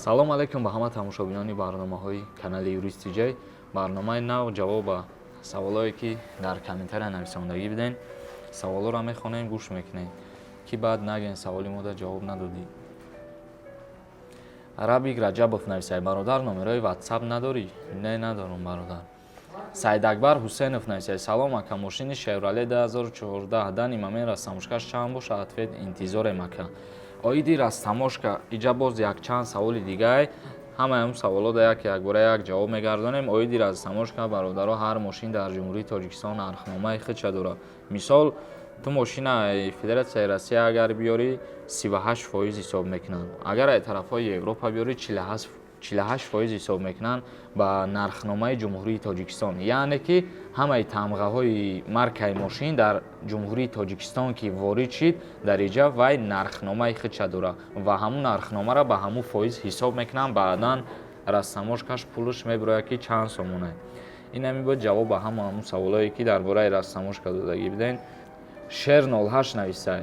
Салом алейкум ба ҳама тамошобинони барномаҳои канали Юрист Тиҷай. Барномаи нав, ҷавоб ба саволое, ки дар комментария нависондагӣ биден. Саволҳоро мехонем, гӯш мекунем, ки баъд нагӯен, саволи мода ҷавоб надодӣ. Рабик Раҷабов нависай: бародар, номерои Ватсап надорӣ? Не, надорам, бародар. Саидакбар Ҳусейнов нависай: салом, ака, мошини Шевроле 2014 данный момент растаможкаш чанд боша? Ответ интизорем, ака. Оиди растаможка иҷа боз якчанд саволи дигай. Ҳамаи ҳам саволҳо да як якбора як ҷавоб мегардонем. Оиди растаможка, бародаро, ҳар мошин дар Ҷумҳурии Тоҷикистон нархномаи худша дорад. Мисол, ту мошина Федератсияи Россия агар биёрӣ, 38% ҳисоб мекунанд. Агар ай тарафҳои Европа биёрӣ, 48% ҳисоб мекунанд ба нархномаи Ҷумҳурии Тоҷикистон. Яъне ки ҳамаи тамғаҳои маркаи мошин дар Ҷумҳурии Тоҷикистон ки ворид шид, дар иҷа вай нархномаи худша дорад ва ҳамун нархномаро ба ҳамун фоиз ҳисоб мекунанд. Баъдан растаможкаш пулаш мебирояд, ки чанд сомона. Ин ҳамин буд ҷавоб ба ҳама ҳамун саволое, ки дар бораи растаможка додагӣ будем. Шер 08 нависай: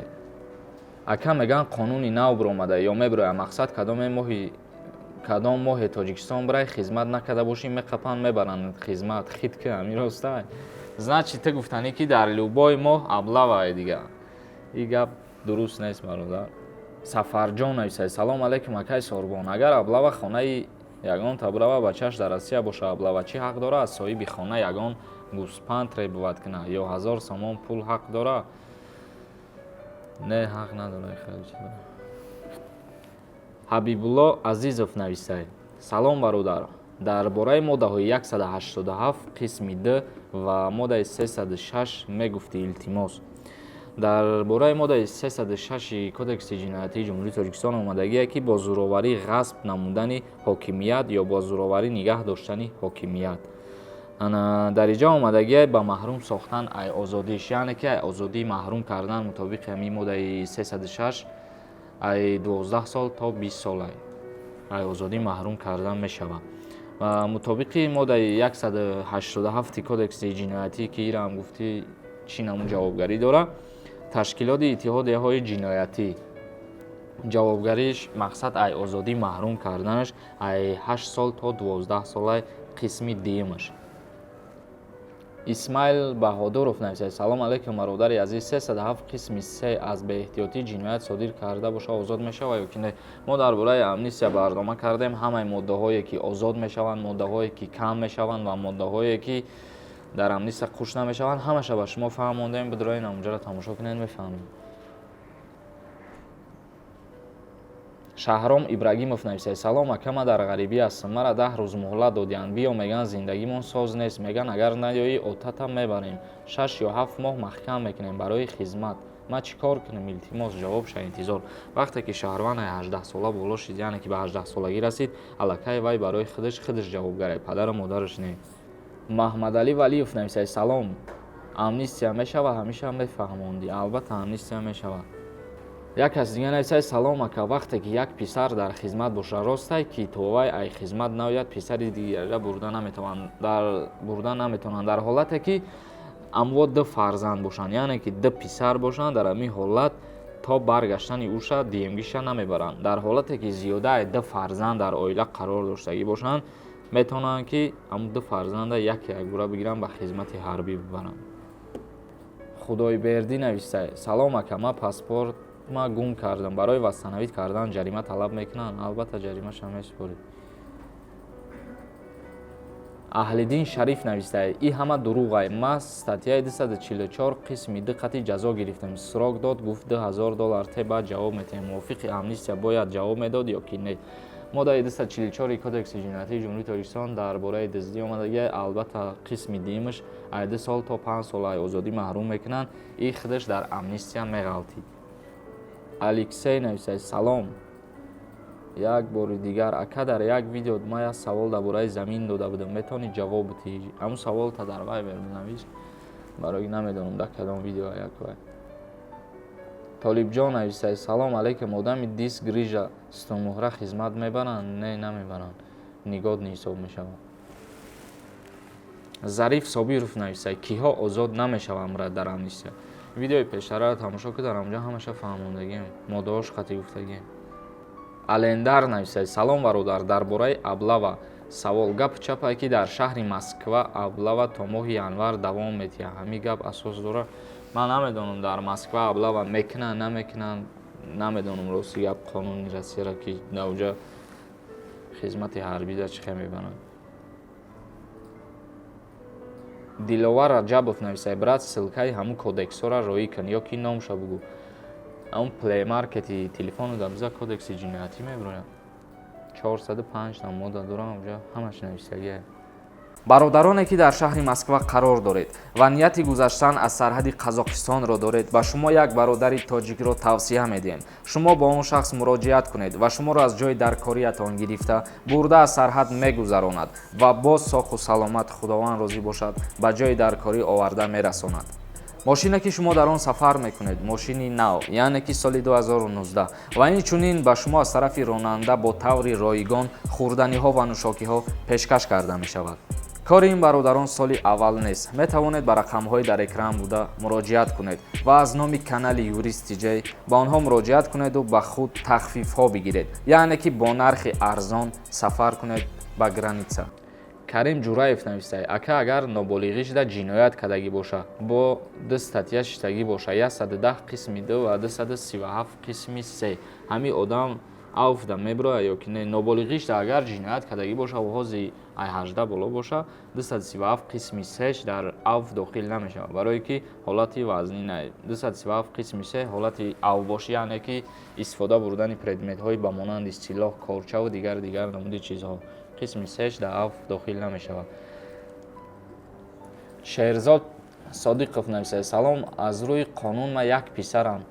ака, мегӯянд, қонуни нав биромада ё мебирояд. Мақсад, кадоме моҳи, кадом моҳе Тоҷикистон бирай, хизмат накарда бошӣ, меқапанд, мебаранд хизмат. Хит ки ҳамин ростай? Значит, ту гуфтанӣ, ки дар любой моҳ облава дига. И гап дуруст нест, бародар. Сафарҷон нависай: салом алейкум, акай Сорбон. Агар облава хонаи ягон табрава, бачааш дар Россия боша, облава чӣ ҳақ дора аз соҳиби хона ягон гӯспанд требовать кунад ё 1000 сомон пул ҳақ дора? Не, ҳақ надора хеле чизо. Ҳабибулло Азизов нависай: салом, бародар, дар бораи моддаҳои 187 қисми д ва моддаи 306 мегуфтӣ, илтимос. Дар бораи моддаи 306 Кодекси ҷиноятии Ҷумҳурии Тоҷикистон омадагие, ки бо зӯроварӣ ғасб намудани ҳокимият ё бо зӯроварӣ нигаҳ доштани ҳокимият. Дар инҷа омадагие ба маҳрум сохтан ай озодиш, яъне ки ай озодӣ маҳрум кардан мутобиқи ҳамин моддаи 306 ай 12 сол то 20 сол ай озодӣ маҳрум кардан мешавад. Ва мутобиқи моддаи 187 Кодекси ҷиноятӣ, ки ираам гуфтӣ, чӣ намуд ҷавобгарӣ дорад? Ташкилоти иттиҳодияҳои ҷиноятӣ ҷавобгариш, мақсад, ай озодӣ маҳрум карданаш ай 8 сол то 12 солаи, қисми дуюмаш. Исмаил Баҳодуров нависад: салом алейкум, бародари азиз, 307 қисми се аз беэҳтиётӣ ҷиноят содир карда боша, озод мешавад ё ки не? Мо дар бораи амнистия барнома кардем. Ҳамаи моддаҳое, ки озод мешаванд, моддаҳое, ки кам мешаванд, ва моддаҳое, ки дар амнистия қуш намешаванд, ҳамаша ба шумо фаҳмондем. Бидроин, онҷаро тамошо кунед, мефаҳмед. Шаҳром Ибрагимов нависад: салом, ака, ман дар ғарибӣ ҳастам, мара 10 рӯз муҳлат додиянд. Биё, мегӯянд, зиндагимон соз нест. Мегӯянд, агар наёӣ, отатам мебарем, 6 ё 7 моҳ маҳкам мекунем барои хизмат. Ман чӣ кор кунем? Илтимос, ҷавоб ша, интизор. Вақте ки шаҳрванд 18сола боло шид, яъне ки ба 18солагӣ расид, аллакай вай барои худаш худаш ҷавобгарай, падару модараш не. Маҳмадалӣ Валиев нависад: салом, амнистия мешавад? Ҳамеша мефаҳмондӣ. Албатта, амнистия мешавад. Як кас дига нависад: салом, ака, вақте ки як писар дар хизмат бошад, ростай, ки то вай ай хизмат наояд, писари дигарра бурда наметавонанд? Дар ҳолате ки амво ду фарзанд бошанд, яъне ки ду писар бошанд, дар ҳамин ҳолат то баргаштани ӯша дуюмгиша намебаранд. Дар ҳолате ки зиёда ай ду фарзанд дар оила қарор доштагӣ бошанд, метавонанд, ки ҳамун ду фарзанда яке якбора бигиранд, ба хизмати ҳарбӣ бибаранд. Худойбердӣ нависад: салом, ака, ман паспорт ма гум кардам, барои восстановить кардан ҷарима талаб мекунанд? Албатта, ҷаримаша месупоред. Аҳлиддин Шариф навистае: и ҳама дурӯғай, ма статьяи 244 қисми ду қати ҷазо гирифтем, срок дод, гуфт 2000 доллар те, баъд ҷавоб метиҳем. Мувофиқи амнистия бояд ҷавоб медод ё ки не? Моддаи 244 Кодекси ҷиноятии Ҷумҳурии Тоҷикистон дар бораи дуздӣ омадагия. Албатта, қисми дуюмаш ай 2 сол то 5 сол ай озодӣ маҳрум мекунанд. И худаш дар амнистия меғалтид. Алексей нависад: салом, як бори дигар, ака, дар як видео ма як савол дар бораи замин дода будам, метавонӣ ҷавоб бидиҳӣ? Ҳамун саволта дар Вайбер бинавис, барои намедонам дар кадом видео як вай. Толибҷон нависад: салом алейкум, одами диск, грижа, сутунмуҳра хизмат мебаранд? Не, намебаранд, негодный ҳисоб мешавад. Зариф Собиров нависад: киҳо озод намешаванд дар амнистия? Видеои пештараро тамошо ки, дар онҷо ҳамаша фаҳмондагием, моддаҳош қатъӣ гуфтагием. Алендар нависад: салом, бародар, дар бораи облава савол. Гапу чапае, ки дар шаҳри Москва облава то моҳи январ давом метиҳад, ҳамин гап асос дорад? Ман намедонам, дар Москва облава мекунанд, намекунанд, намедонам, рости гап. Қонуни Россияро, ки дар оҷа хизмати ҳарбида чӣ хел мебаранд. Диловар Раҷабов нависад: брат, ссылкаи ҳамун кодексҳоро роӣ кун ё ки номша бугӯ. Ҳамун плеймаркети телефону дар биза, кодекси ҷиноятӣ мебирояд, 405 та модда дорам, онҷа ҳамаш нависагия. Бародароне, ки дар шаҳри Москва қарор доред ва нияти гузаштан аз сарҳади Қазоқистонро доред, ба шумо як бародари тоҷикро тавсия медиҳем. Шумо ба он шахс муроҷиат кунед ва шуморо аз ҷои даркориятон гирифта бурда, аз сарҳад мегузаронад ва боз соқу саломат, Худованд розӣ бошад, ба ҷои даркорӣ оварда мерасонад. Мошине, ки шумо дар он сафар мекунед, мошини нав, яъне ки соли 2019, ва инчунин ба шумо аз тарафи ронанда бо таври ройгон хӯрданиҳо ва нӯшокиҳо пешкаш карда мешавад. Кори ин бародарон соли аввал нест. Метавонед ба рақамҳои дар экран буда муроҷиат кунед ва аз номи канали Юрист Тиҷай ба онҳо муроҷиат кунеду ба худ тахфифҳо бигиред, яъне ки бо нархи арзон сафар кунед ба граница. Карим Ҷураев нависад: ака, агар ноболиғӣ шуда ҷиноят кардагӣ боша, бо ду статья шиштагӣ боша, 110 қисми 2 ва 237 қисми 3, ҳамин одам авфда мебирояд ё ки не? Ноболиғӣ шуда агар ҷиноят кардагӣ боша ва ҳози ай 18 боло боша, 237 қисми 3 дар авф дохил намешавад, барое ки ҳолати вазнӣ не. 237 қисми 3 ҳолати авбошӣ, яъне ки истифода бурдани предметҳои ба монанди силоҳ, корчаву дигар дигар намуди чизҳо, қисми 3 дар авф дохил намешавад. Шерзод Содиқов нависад: салом, аз рӯи қонун ман як писарам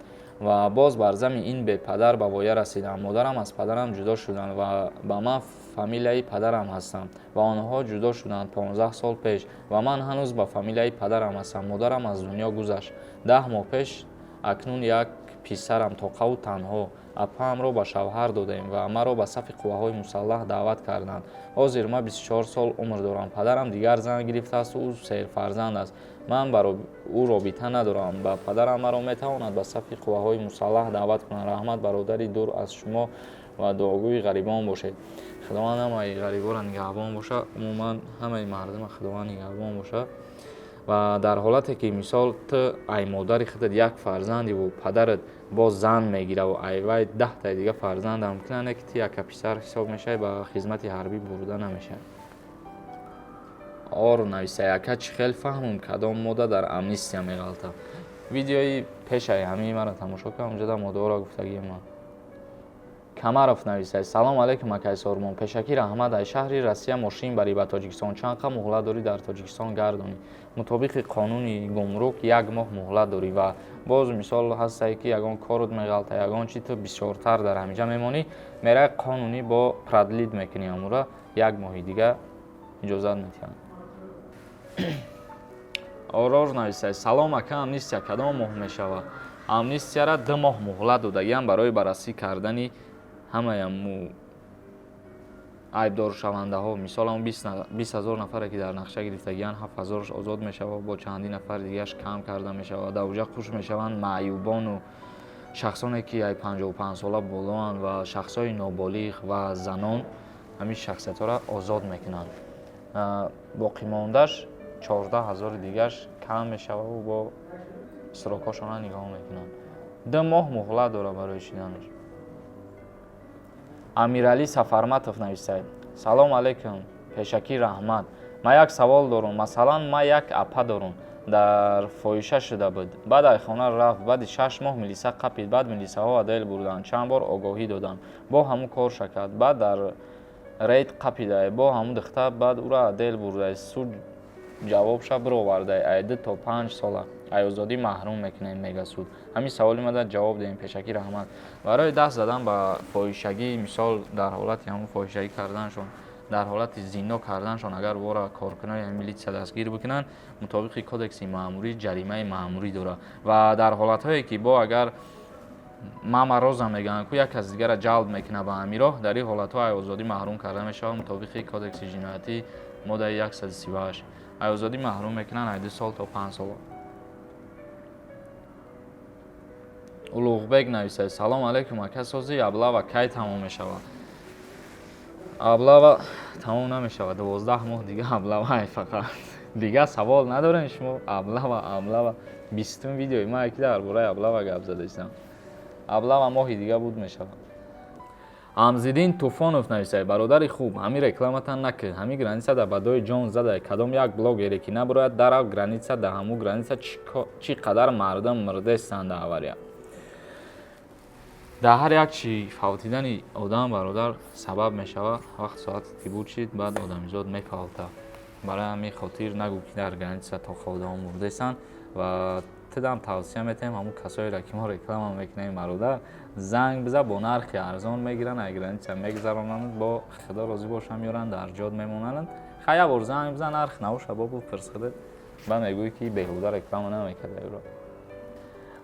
ва боз бар зами ин бепадар ба воя расидам. Модарам аз падарам ҷудо шуданд ва ба ман фамилияи падарам ҳастам ва онҳо ҷудо шуданд 15 сол пеш ва ман ҳанӯз ба фамилияи падарам ҳастам. Модарам аз дунё гузашт 10 моҳ пеш. Акнун як писарам, тоқаву танҳо. Апаамро ба шавҳар додаем ва маро ба сафи қувваҳои мусаллаҳ даъват карданд. Ҳозир ман 24 сол умр дорам. Падарам дигар зан гирифтааст, ӯ серфарзанд аст. Ман бар ӯ робита надорам. Ба падарам маро метавонад ба сафи қувваҳои мусаллаҳ даъват кунад? Раҳмат, бародари, дур аз шумо ва дуогӯи ғарибон бошед. Худованд ҳамаи ғариборо нигаҳбон бошад, умуман ҳамаи мардума Худованд нигаҳбон бошад. Ва дар ҳолате ки, мисол, ту ай модари худат як фарзандиву падарат боз зан мегираву ай вай 10таи дига фарзандам кунанд, ки ту яка писар ҳисоб мешавӣ, ба хизмати ҳарбӣ бурда намешавӣ. Ор нависа: ака, чӣ хел фаҳмам, кадом модда дар амнистия меғалта? Видеои пешаи ҳамаи маро тамошо кардам, онҷода моддаҳоро гуфтагиам ман. Камаров нависад: салом алейкум, акай Сормон, пешакӣ раҳмат. Ай шаҳри Россия мошин барӣ ба Тоҷикистон, чанд қа муҳлат дорӣ дар Тоҷикистон гардонӣ? Мутобиқи қонуни гумрук як моҳ муҳлат дорӣ ва боз, мисол, ҳастае, ки ягон корут меғалта, ягон чи, ту бисёртар дар ҳаминҷа мемонӣ, мерай қонунӣ бо продлить мекунӣ, амура як моҳи дига иҷозат метиҳанд. Орор нависад: салом, ака, амнистия кадом моҳ мешавад? Амнистияра 2 моҳ муҳлат додагиам барои баррасӣ кардани ҳамаи аму айбдоршавандаҳо. Мисол, ҳамн 20 000 нафаре, ки дар нақша гирифтагианд, 7000-аш озод мешавад, бо чандин нафари дигааш кам карда мешавад. Дар оҷа хуш мешаванд маъюбону шахсоне, ки ай 55сола болоанд ва шахсҳои ноболиғ ва занон. Ҳамин шахсиятҳоро озод мекунанд, боқимондааш 14 000-и дигааш кам мешававу бо срокҳошона нигоҳ мекунанд. 2 моҳ муҳлат дорад барои шиданаш. Амиралӣ Сафарматов нависад: салом алейкум, пешакӣ раҳмат. Ман як савол дорам. Масалан, ман як апа дорам, дар фоҳиша шуда буд, баъд ай хона рафт, баъди 6 моҳ милиса қапид, баъд милисаҳо отдел бурданд, чанд бор огоҳӣ доданд, бо ҳамун корша кард, баъд дар рейд қапидай бо ҳамун духтар, баъд ӯро отдел бурдай, суд ҷавобша бировардай, ай 2 то 5 сола ай озодӣ маҳрум мекунем, мега суд. Ҳамин саволи мада ҷавоб диҳем, пешакӣ раҳмат. Барои даст задан ба фоҳишагӣ, мисол, дар ҳолати ҳамун фоҳишагӣ карданашон, дар ҳолати зино карданашон, агар вора коркунони милитсия дастгир бикунанд, мутобиқи кодекси маъмурӣ ҷаримаи маъмурӣ дорад. Ва дар ҳолатҳое, ки бо агар мама роза мегӯянд, ку як кас дигара ҷалб мекунад ба ҳамин роҳ, дар ин ҳолатҳо ай озодӣ маҳрум карда мешавад. Мутобиқи кодекси ҷиноятӣ моддаи 138 ай озодӣ маҳрум мекунанд ай 2 сол то 5 сола. Улуғбек нависад: «Салом алейкум, ака, сози облава кай тамом мешавад?» Облава тамом намешавад, 12 моҳ дига облава. Фақат дига савол надорем шумо? Облава, облава, 20-ум видеои ма ки дар бораи облава гап задаистам. Облава моҳи дига буд мешавад. Ҳамзиддин Тӯфонов нависад: «Бародари хуб, ҳамин рекламатан накӣ, ҳамин граница да бадои ҷон зада. Кадом як блогере ки набарояд, дарав граница, да ҳамун граница чӣ қадар мардум мирдестанд да авария». Дар ҳар як чи фавтидани одам, бародар, сабаб мешавад. Вақт соати ки буд шид, баъд одамизод мефавта. Барои ҳамин хотир нагӯ, ки дар граница то одамо мурдестанд. Ва тидам тавсия метаҳем, ҳамун касоеро ки мо реклама мекунем, бародар, занг биза, бо нархи арзон мегиранд, ай граница мегузаронанд, бо худо розӣ боша, меоранд, дар ҷод мемонанд. Ха, як бор занг биза, нарх набоша, бо бипурс худат, ба мегӯӣ, ки беҳуда реклама намекарда ӯро.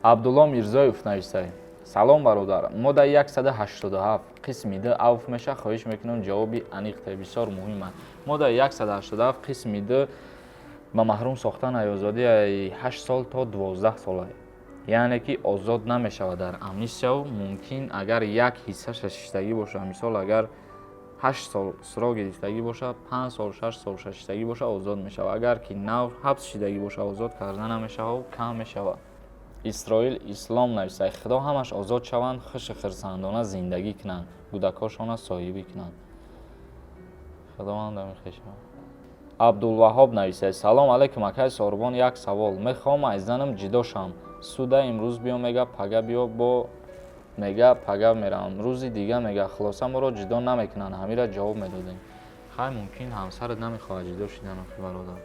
Абдулло Мирзоев нависад: «Салом, бародар, моддаи 187 қисми д авф меша? Хоҳиш мекунам, ҷавоби аниқ те, бисёр муҳим аст». Моддаи 187 қисми д ба маҳрум сохтан аз озодии 8 сол то 12 сола, яъне ки озод намешавад дар амнистияу. Мумкин, агар як ҳиссаша шиштагӣ боша, мисол, агар 8 сол срок гирифтагӣ боша, 5 сол, 6 сол шиштагӣ боша, озод мешавад. Агар ки нав ҳабс шидагӣ боша, озод карда намешавад, кам мешавад. Исроил Ислом нависад: «Худо ҳамаш озод шаванд, хушу хурсандона зиндагӣ кунанд, кӯдакҳошона соҳибӣ кунанд». Худованд мехешавад. Абдулваҳоб нависад: «Салом алейкум, акай Сорбон, як савол. Мехоҳам аз занам ҷудо шавам. Суда имрӯз биё мега, пага биё, бо мега, пага меравам, рӯзи дига мега. Хулоса, моро ҷудо намекунанд. Ҳамира ҷавоб медодем». Хай, мумкин, ҳамсарат намехоҳад ҷудо шидан. Охи, бародар,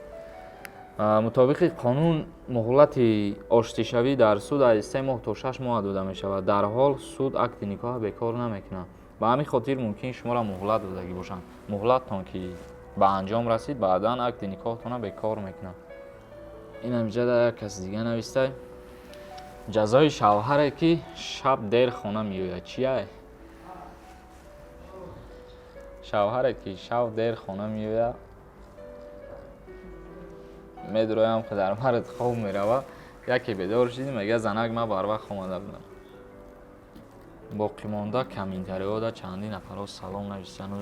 мутобиқи қонун муҳлати оштишавӣ дар суд аз 3 моҳ то 6 моҳ дода мешавад. Дар ҳол суд акди никоҳ бекор намекунад. Ба ҳамин хотир мумкин шуморо муҳлат додагӣ бошанд. Муҳлаттон ки ба анҷом расид, баъдан акди никоҳтонро бекор мекунад. Ин ҳамиҷада як каси дига навистай: «Ҷазои шавҳаре, ки шаб дер хона меояд, чия?» Шавҳаре, ки шаб дер хона меояд, медуроям, ки дар мард хоб мерава, яке бедор шиди, мега: «Занак, ман барвақт омада будам». Боқимонда комментариҳода чандин нафарҳо салом навистану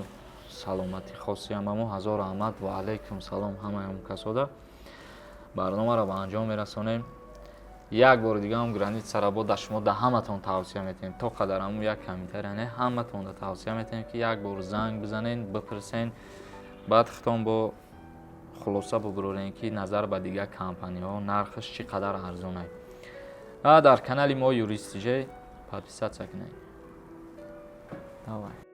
саломатӣ хостиям ба мо. Ҳазор раҳмат, ва алайкум салом ҳамаи он касода. Барномаро ба анҷом мерасонем. Як бори дига ҳам границара бо да шумо, да ҳаматон тавсия метиҳем. То қадар ҳамун як комментария не, ҳаматонда тавсия метиҳем, ки як бор занг бизанен, бипурсен, баъд худтон бо хулоса бубурорем, ки назар ба дигар компаниҳо нархаш чӣ қадар арзонай. Дар канали мо Юрист Тж подписаться кунед. Давай.